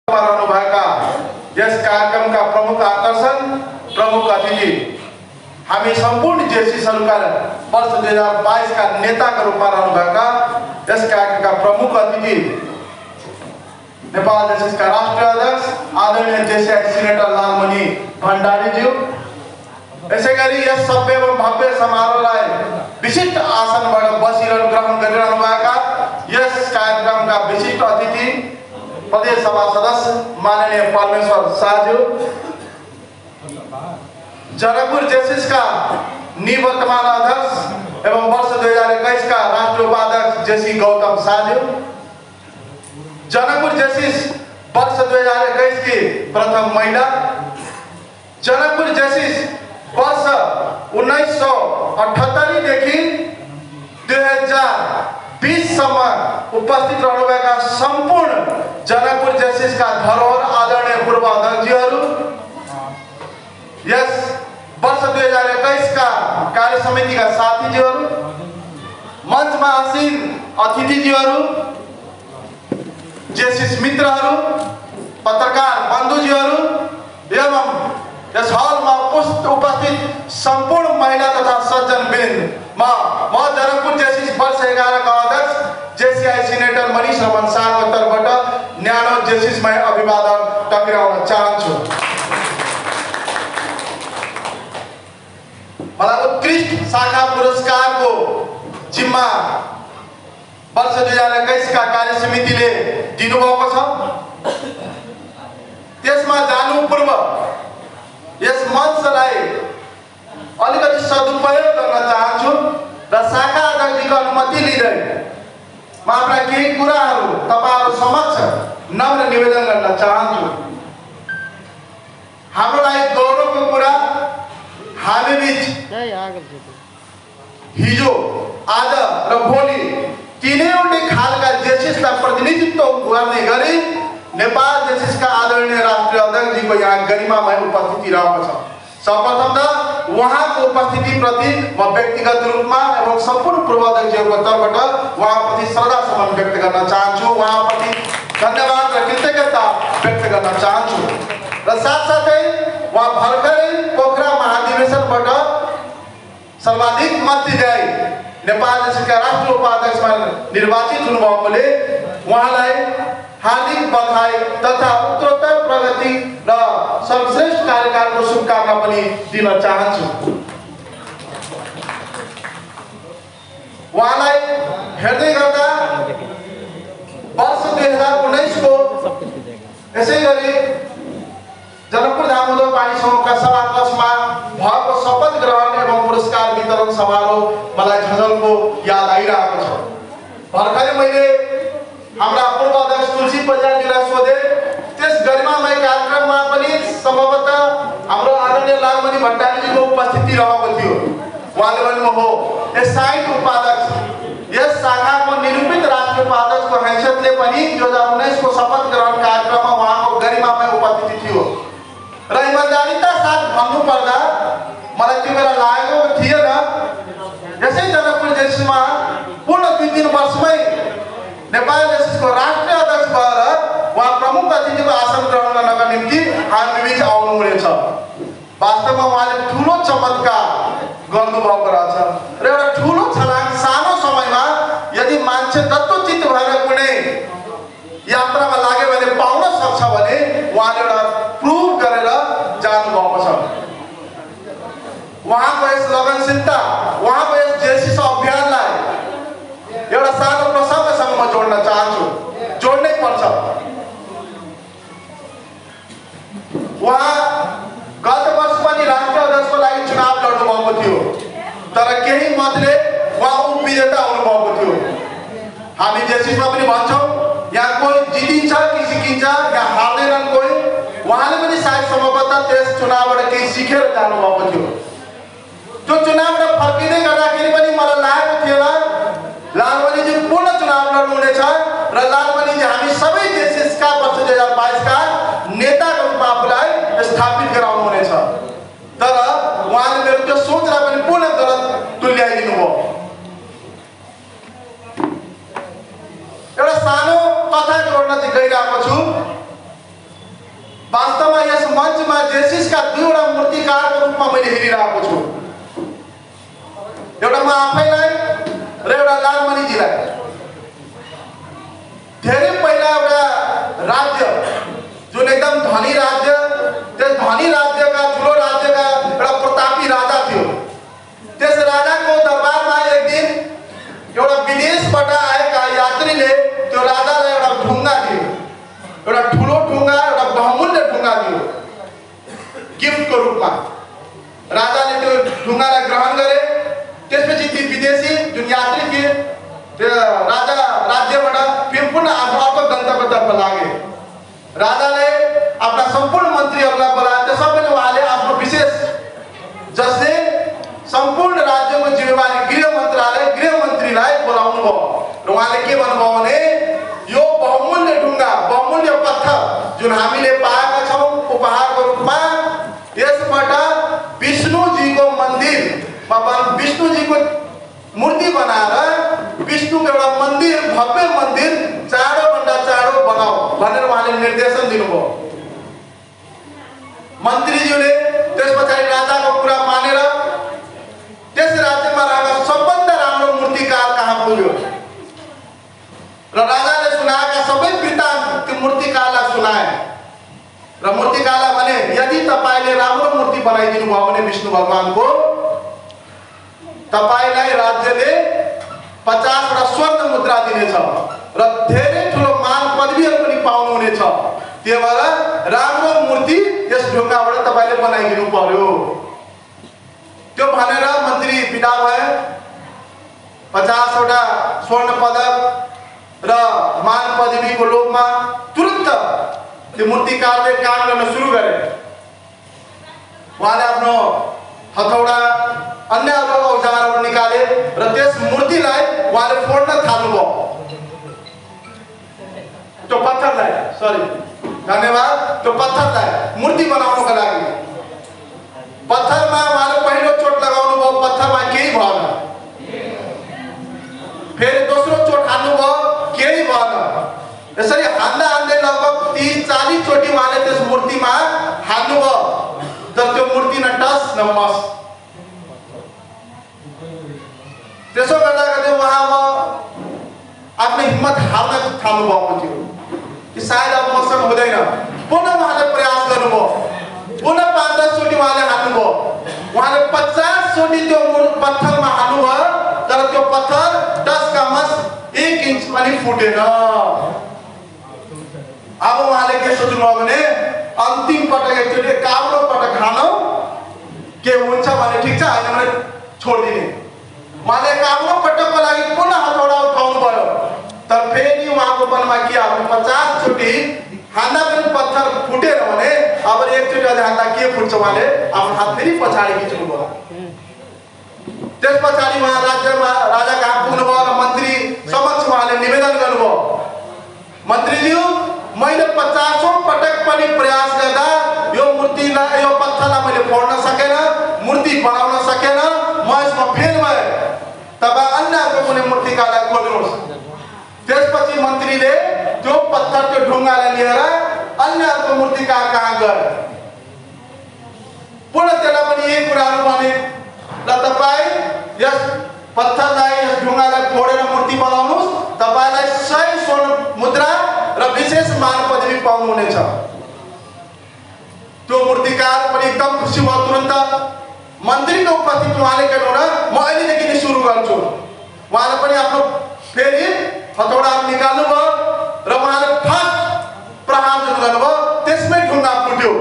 रहनुभएका यस कार्यक्रमका प्रमुख आकर्षण प्रमुख अतिथि हामी सम्पूर्ण जेसीसहरूका वर्ष 2022 का नेताका रूपमा रहनुभएका यस कार्यक्रमका प्रमुख अतिथि नेपाल जेसीसका राष्ट्रिय अध्यक्ष आदरणीय जेसीआई सिनेटर लालमणि भण्डारीज्यू, यसैगरी यस सभ्य एवं भव्य समारोहलाई विशिष्ट आसनबाट बसेर ग्रहण गरिरहनुभएका यस कार्यक्रमका विशिष्ट अतिथि प्रदेश सभा सदस्य माननीय परमेश्वर शाहज्यू, जनकपुर जेसीसका निवर्तमान अध्यक्ष एवं वर्ष 2021 का राष्ट्रीय उपाध्यक्ष जेसी गौतम शाहज्यू, जनकपुर जेसीस वर्ष 2021 की प्रथम महिला, जनकपुर जेसीस वर्ष 1978 देखि 2020 सम्म उपस्थित रहनुभएका सम्पूर्ण जनकपुर जेसीसका धरोहर आदरणीय पूर्व अध्यक्षजीहरू, यस वर्ष 2021 का कार्य समितिका साथीजीहरू, मञ्चमा आसीन अतिथिजीहरू, जेसीस मित्रहरू, पत्रकार बन्धुजीहरू एवं यस हलमा उपस्थित सम्पूर्ण महिला तथा सज्जनवृन्द, म जनकपुर जेसीस वर्ष 11 का अध्यक्ष जेसीआई सिनेटर मनिष रमन शाहको तर्फबाट न्यानो जेसीसमय अभिवादन टक्राउन चाहन्छु। मलाई उत्कृष्ट शाखा पुरस्कारको जिम्मा वर्ष 2021 का कार्य समितिले दिनुभएको छ। त्यसमा जानु पूर्व यस मञ्चलाई अलिकति सदुपयोग गर्न चाहन्छु र शाखा अध्यक्षको अनुमति लिँदै म आफ्ना केही कुराहरू तपाईहरु समक्ष नम्र निवेदन गर्न चाहन्छु। हाम्रो लागि गौरवको कुरा हामीबीच हिजो आज र भोलि तीनैवटै खालका जेसीसलाई प्रतिनिधित्व गर्ने गरी नेपाल जेसीसका आदरणीय राष्ट्रिय अध्यक्षजीको यहाँ गरिमामय उपस्थिति रहेको छ। सर्वप्रथम त उहाँको उपस्थिति प्रति म व्यक्तिगत रूपमा एवं सम्पूर्ण पूर्व अध्यक्षहरूको तर्फबाट उहाँप्रति श्रद्धा सुमन व्यक्त गर्न चाहन्छु, उहाँप्रति धन्यवाद र कृतज्ञता व्यक्त गर्न चाहन्छु र साथसाथै उहाँ भर्खरै पोखरा महाधिवेशनबाट सर्वाधिक मत दिँदै नेपाल जेसीका राष्ट्रिय उपाध्यक्षमा निर्वाचित हुनुभएकोले उहाँलाई हार्दिक बधाई तथा उत्तरोत्तर प्रगति र सर्वश्रेष्ठ कार्यकालको शुभकामना पनि दिन चाहन्छु। उहाँलाई हेर्दै गर्दा वर्ष 2019 को यसैगरी जनकपुर दामोदर पानी समूहका सभाकक्षमा भएको शपथ ग्रहण एवं पुरस्कार वितरण समारोह मलाई झझल्को याद आइरहेको छ। भर्खरै मैले हाम्रा पूर्व अध्यक्ष तुलसी परियारजीलाई सोधे, त्यस गरिमामय कार्यक्रममा पनि सम्भवतः हाम्रो आदरणीय लालमणि भण्डारीजीको उपस्थिति रहेको थियो। उहाँले भन्नुभयो यस साइट उपाध्यक्ष यस शाखाको निरूपित राष्ट्रिय उपाध्यक्षको हैसियतले पनि 2019 को शपथ ग्रहण कार्यक्रममा उहाँको गरिमामय उपस्थिति थियो र इमानदारीका साथ भन्नु पर्दा मलाई त्यो बेला लागेको थिएन यसै जनकपुर जेसीसमा पूर्ण 2-3 वर्षमै नेपाल जेसीसको राष्ट्रिय अध्यक्ष भएर उहाँ प्रमुख अतिथिको आसन ग्रहण गर्नका निम्ति हामीबीच आउनुहुनेछ। वास्तवमा उहाँले ठूलो चमत्कार गर्नुभएको रहेछ र एउटा ठूलो छलाङ सानो समयमा यदि मान्छे तत्त्वचित्त भएर कुनै यात्रामा लाग्यो भने पाउन सक्छ भने उहाँले एउटा प्रुभ गरेर जानुभएको छ। उहाँको यस लगनशीलता, उहाँको यस जेसीस अभियानलाई एउटा सानो प्रसङ्गसँग म जोड्न चाहन्छु, जोड्नै पर्छ। उहाँ गत वर्ष पनि राष्ट्रिय अध्यक्षको लागि चुनाव लड्नुभएको थियो तर केही मतले उहाँ उपविजेता हुनुभएको थियो। हामी जेसीसमा पनि भन्छौँ यहाँ कोही जितिन्छ कि सिकिन्छ, यहाँ हार्दैनन् कोही। उहाँले पनि सायद सम्भवतः त्यस चुनावबाट केही सिकेर जानुभएको थियो। त्यो चुनावबाट फर्किँदै गर्दाखेरि पनि मलाई लागेको थिएन लालमणिजी पूर्ण चुनाव लड्नुहुनेछ र लालमणिजी हामी सबै जेसीसका वर्ष 2022 का नेताको रूपमा आफूलाई स्थापित गराउनुहुनेछ। तर उहाँले मेरो त्यो सोचलाई पनि पूर्ण गलत तुल्याइदिनु भयो। एउटा सानो कथा जोड्न चाहिँ गइरहेको छु। मैले हेरिरहेको छु। एउटा म आफैलाई र एउटा लालमणिजीलाई धेरै पहिला एउटा राज्य जुन एकदम धनी राज्य, त्यस धनी राज्यका ठुलो राज्यका एउटा प्रतापी राजा थियो। त्यस राजाको दरबारमा एक दिन एउटा विदेशबाट आएका यात्रीले त्यो राजालाई एउटा ढुङ्गा दियो, एउटा ठुलो ढुङ्गा, एउटा बहुमूल्य ढुङ्गा दियो गिफ्टको रूपमा। राजाले त्यो ढुङ्गालाई ग्रहण गरे। त्यसपछि ती विदेशी जुन यात्री थिए त्यो राजा राज्यबाट फेरि पुनः आफ्नो अर्को गन्तव्यतर्फ लागे। राजाले आफ्ना सम्पूर्ण मन्त्रीहरूलाई बोलाए। त्यो सबैले उहाँले आफ्नो विशेष जसले सम्पूर्ण राज्यको जिम्मेवारी गृह मन्त्रीलाई बोलाउनु भयो र उहाँले के भन्नुभयो भने यो बहुमूल्य ढुङ्गा, बहुमूल्य पत्थर जुन हामीले पाएका छौँ उपहारको रूपमा, यसबाट विष्णुजीको मन्दिरमा विष्णुजीको मूर्ति बनाएर विष्णुको एउटा मन्दिर, भव्य मन्दिर चाँडोभन्दा चाँडो बनाऊ भनेर उहाँले निर्देशन दिनुभयो। मन्त्रीज्यूले त्यस पछाडि राजाको कुरा मानेर त्यस राज्यमा रहेका सबभन्दा राम्रो मूर्तिकार कहाँ पुग्यो र राजाले सुनाएका सबै वृत्तान्त त्यो मूर्तिकारलाई सुनाए र मूर्तिकारलाई भने यदि तपाईले राम्रो मूर्ति बनाइदिनु भयो भने विष्णु भगवानको तपाईलाई राज्यले 50 वटा स्वर्ण मुद्रा दिनेछ र धेरै ठुलो मान पदवीहरू पनि पाउनुहुनेछ। त्यही भएर राम्रो मूर्ति यस ढुङ्गाबाट तपाईले बनाइदिनु पर्यो। त्यो भनेर मन्त्री बिदा भए। 50 वटा स्वर्ण पदक र मान पदवीको लोभमा तुरन्त त्यो मूर्तिकारले काम गर्न सुरु गरे। उहाँले आफ्नो हथौडा अन्य औजारहरू निकाले र त्यस मूर्तिलाई उहाँले फोड्न थाल्नुभयो। त्यो पत्थरलाई, सरी धन्यवाद, त्यो पत्थरलाई मूर्ति बनाउनको लागि पत्थरमा उहाँले पहिलो चोट लगाउनु भयो, पत्थरमा केही भएन। फेरि दोस्रो चोट हान्नुभयो, केही भएन। यसरी हान्दा हान्दै लगभग 30-40 चोटि उहाँले त्यस मूर्तिमा हान्नुभयो तर त्यो मूर्ति न टस न मस। त्यसो गर्दा गर्दै उहाँ आफ्नो हिम्मत हार्न थाल्नुभएको थियो कि सायद अब मसँग हुँदैन। पुनः उहाँले प्रयास गर्नुभयो, पुनः 5-10 चोटि उहाँले हान्नुभयो। उहाँले 50 चोटि त्यो पत्थरमा हान्नुभयो तर त्यो पत्थर टस का मस 1 इन्च पनि फुटेन। अब उहाँले के सोच्नुभयो भने अन्तिम पटक एकचोटि काम्रो पटक हानौँ, के हुन्छ भने ठिक छ, होइन भने छोडिदिने। उहाँले काम्रो पटकको लागि पुनः हथौडा उठाउनु भयो तर फेरि उहाँको मनमा के आयो, 50 चोटि हान्दा पनि पत्थर फुटेन भने अब एकचोटि अझ हान्दा के फुट्छ। उहाँले आफ्नो हात फेरि पछाडि खिच्नु भयो। त्यस पछाडि उहाँ राज्यमा राजा कहाँ पुग्नुभयो र मन्त्री समक्ष उहाँले निवेदन गर्नुभयो, मन्त्रीज्यू मैले 50औं पटक पनि प्रयास गर्दा यो मूर्तिलाई, यो पत्थरलाई मैले फोड्न सकेन, मूर्ति बनाउन सकेन, म यसमा फेल भएँ। तपाईँ अन्य कुनै मूर्तिकारलाई खोज्नुहोस्। त्यसपछि मन्त्रीले त्यो पत्थर, त्यो ढुङ्गालाई लिएर अन्य मूर्तिकार कहाँ गए। पुनः त्यसलाई पनि यही कुराहरू भने र तपाईँ यस पत्थरलाई, यस ढुङ्गालाई फोडेर मूर्ति बनाउनुहोस्, तपाईँलाई 100 स्वर्ण मुद्रा र विशेष मान पदवी पाउनुहुनेछ। त्यो मूर्तिकार पनि एकदम खुसी भयो। तुरन्त मन्त्रीको उपस्थिति उहाँले गर्नु र म अहिलेदेखि नै सुरु गर्छु। उहाँले पनि आफ्नो फेरि हथौडाहरू निकाल्नु भयो र उहाँले फर्स्ट प्रहार जुन गर्नुभयो त्यसमै ढुङ्गा फुट्यो।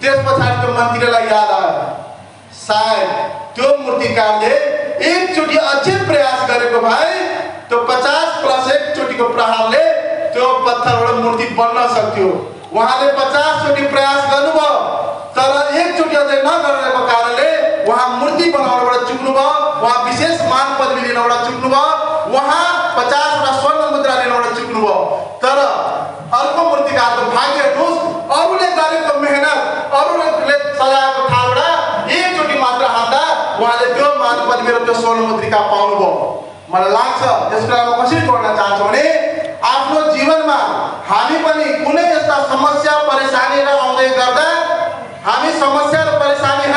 त्यस पछाडि त्यो मन्त्रीलाई याद आयो, सायद त्यो मूर्तिकारले एकचोटि अझै प्रयास गरेको भए त्यो 50+1 चोटिको प्रहारले त्यो पत्थरबाट मूर्ति बन्न सक्थ्यो। उहाँले 50 चोटि प्रयास गर्नुभयो तर एकचोटि अझै नगरेको कारणले उहाँ मूर्ति बनाउनबाट चुक्नुभयो। उहाँ विशेष मान पदवी लिनबाट चुक्नुभयो। उहाँ 50 वटा स्वर्ण मुद्रा लिनबाट चुक्नुभयो। तर अर्को मूर्तिकारको भाग्य हेर्नुहोस्, अरूले गरेको मेहनत, अरूले सजाएको थालबाट एकचोटि मात्र हान्दा उहाँले त्यो मान पदवी र त्यो स्वर्ण मुद्रिका पाउनुभयो। मलाई लाग्छ यस कुरा म कसरी जोड्न चाहन्छु भने आफ्नो जीवनमा हामी पनि कुनै यस्ता समस्या परेशानीहरू आउँदै गर्दा हामी समस्या र परेशानी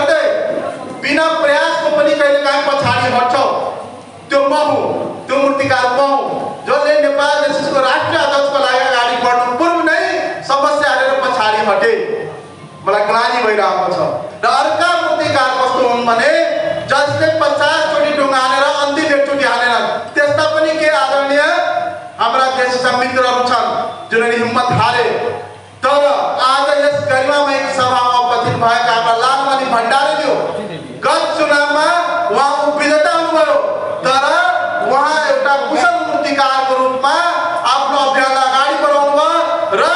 प्रति मलाई ग्लानि भइरहेको छ र अर्का मूर्तिकार कस्तो हुन् भने जसले 50 चोटि ढुङ्गा हानेर अन्तिम एकचोटि हालेन त्यस्ता पनि के आदरणीय हाम्रा देशका मित्रहरू छन् जुनले हिम्मत हारे तर आज यस गरिमामय सभामा उपस्थित भएका हाम्रा लालमणि भण्डारीज्यू गत चुनावमा उहाँ विजेता हुनुभयो तर उहाँ एउटा कुशल मूर्तिकारको रूपमा आफ्नो अभियानलाई अगाडि बढाउनु भयो र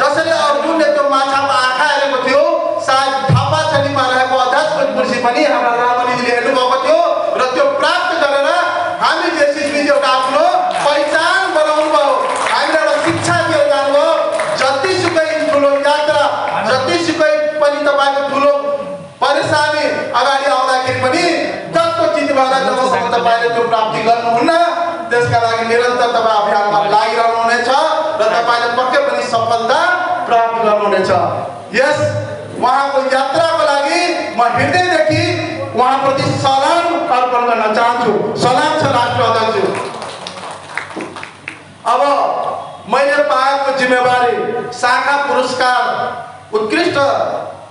जसरी अर्जुनले त्यो माछाको आँखा हेरेको थियो सायद थापा छलीमा रहेको अध्यक्षको कुर्सी पनि हाम्रा लालमणिजीले हेर्नुभएको थियो र त्यो प्राप्त गरेर हामी जेसीबीले एउटा आफ्नो पहिचान बनाउनु भयो हामीले एउटा शिक्षा दिएर जानुभयो जतिसुकै ठुलो यात्रा जतिसुकै पनि तपाईँको ठुलो परेशानी अगाडि आउँदाखेरि पनि जस्तो चिज भएर जबसम्म तपाईँले त्यो प्राप्ति गर्नुहुन्न त्यसका लागि निरन्तर तपाईँ अभियानमा लागिरहनुहुनेछ र तपाईँले पक्कै पनि सफलता प्राप्त गर्नुहुनेछ यस उहाँको यात्राको लागि म हृदयदेखि उहाँप्रति सलाम अर्पण गर्न चाहन्छु सलाम छ राष्ट्र अध्यक्ष अब मैले पाएको जिम्मेवारी शाखा पुरस्कार उत्कृष्ट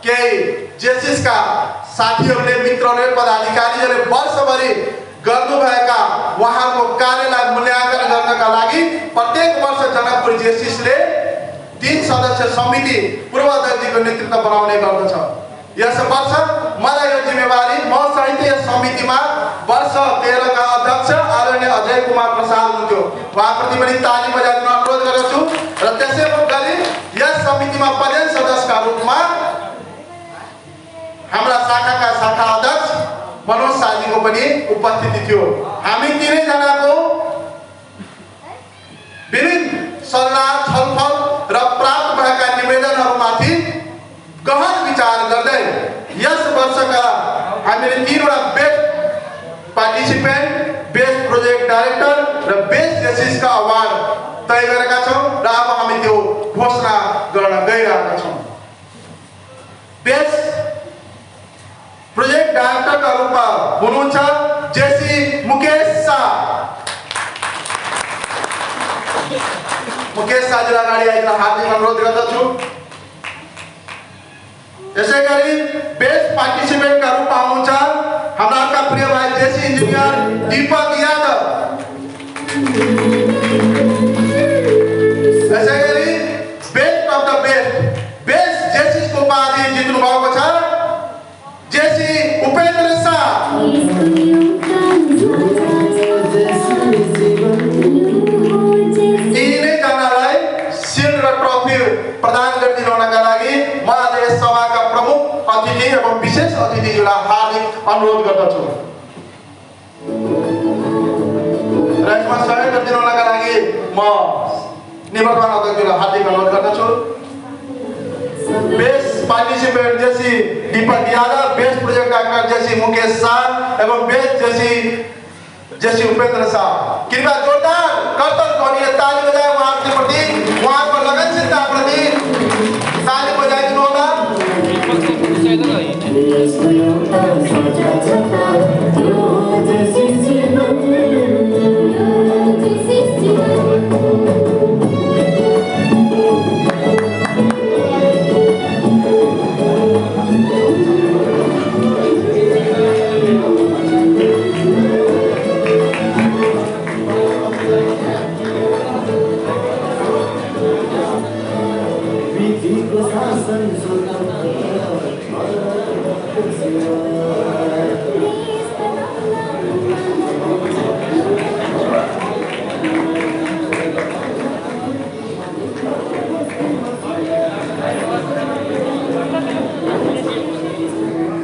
केही जेसिसका साथीहरूले मित्रहरूले पदाधिकारीहरूले वर्षभरि गर्नुभएका उहाँको कार्यलाई मूल्याङ्कन गर्नका लागि प्रत्येक वर्ष जनकपुर जेसिसले 3 सदस्य समिति पूर्व अध्यक्षको नेतृत्व बनाउने गर्दछ यस वर्ष मलाई यो जिम्मेवारी म सहित यस समितिमा वर्ष 13 का अध्यक्ष आदरणीय अजय कुमार प्रसाद हुनुहुन्थ्यो उहाँप्रति पनि ताली बजाउन अनुरोध गर्दछु र त्यसै गरी यस समितिमा पदेन सदस्यका रूपमा हाम्रा शाखाका शाखा अध्यक्ष मनोज शाहजीको पनि उपस्थिति थियो हामी तीनै जनाको विभिन्न सल्लाह छलफल र प्राप्त भएका निवेदनहरूमाथि गहन विचार गर्दै यस वर्षका हामीले 3 वटा best participant best project director र बेस्ट जेसिसका अवार्ड तय गरेका छौं र अब हामी त्यो घोषणा गर्न गइरहेका छौं बेस्ट प्रोजेक्ट डाइरेक्टरका रूपमा हुनुहुन्छ जेसी मुकेश शाह मुकेश शाहजीलाई अगाडि आइदिन हार्दिक अनुरोध गर्दछु यसै गरी बेस्ट पार्टिसिपेन्टका रूपमा हुनुहुन्छ हाम्रा अर्का प्रिय भाइ जेसी इन्जिनियर दीपक यादव यसै गरी बेस्ट अफ द बेस्ट जेसीको उपाधि जित्नु भएको छ जेसी उपेन्द्र शाह तीनैजनालाई शिल्ड र ट्रफी प्रदान गरिदिनका लागि म आज यस सभाका प्रमुख अतिथि एवं विशेष अतिथिज्यूलाई हार्दिक अनुरोध गर्दछु र यसमा सहयोग गरिदिनका लागि म निवर्तमान अध्यक्षलाई हार्दिक अनुरोध गर्दछु best participant JC Deepak Yadav best project director JC Mukesh Shah एवं बेस्ट जेसी उपेन्द्र शाह कृपया जोरदार करताल ध्वनिले ताली बजाए उहाँहरूको प्रति उहाँको लगनशीलता प्रति ताली बजाइदिनु होला Vivi com essa sensação